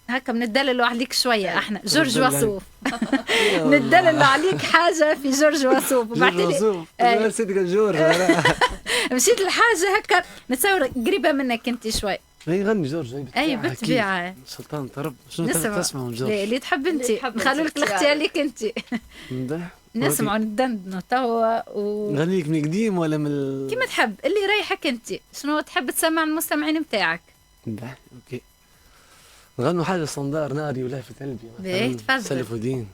هكا بندللوا عليك شوية احنا جورج وسوف، ندللوا عليك حاجة في جورج وسوف. جورج وسوف، نسيت جورج. مشيت لحاجة هكا نتصور قريبه منك انت شوي. يغني جورج. اي بالطبيعه. سلطان طرب. شنو تسمع من جورج؟ اللي تحب انت، نخلوا لك الاختيار ليك انت. نسمعوا ندندنوا توا نغنيك من قديم ولا من كيما تحب، اللي يريحك انت، شنو تحب تسمع المستمعين نتاعك؟ OK، نغنوا حاجة standard، ناري ولهفة قلبي. باهي، تفضل. سلف ودين.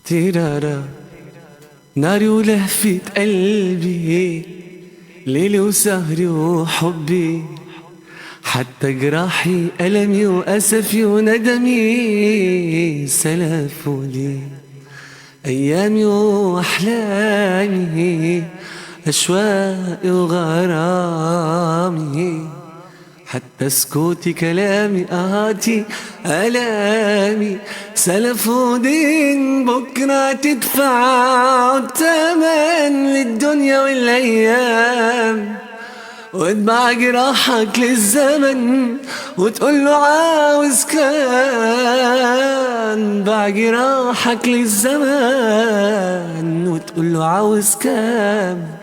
تيرارا، ناري ولهفة قلبي، ليلي وسهري وحبي، حتى جراحي ألمي وأسفي وندمي سلف ودين، أيامي وأحلامي، أشواقي وغرامي، حتى سكوتي كلامي آهاتي آلامي سلف ودين. بكرة تدفع الثمن للدنيا والأيام، واتبع جراحك للزمن وتقول له عاوز كان، باع جراحك للزمن وتقول له عاوز كام،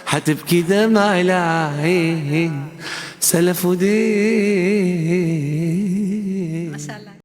هتبكي دمع العين، سلف ودين. ما شاء الله.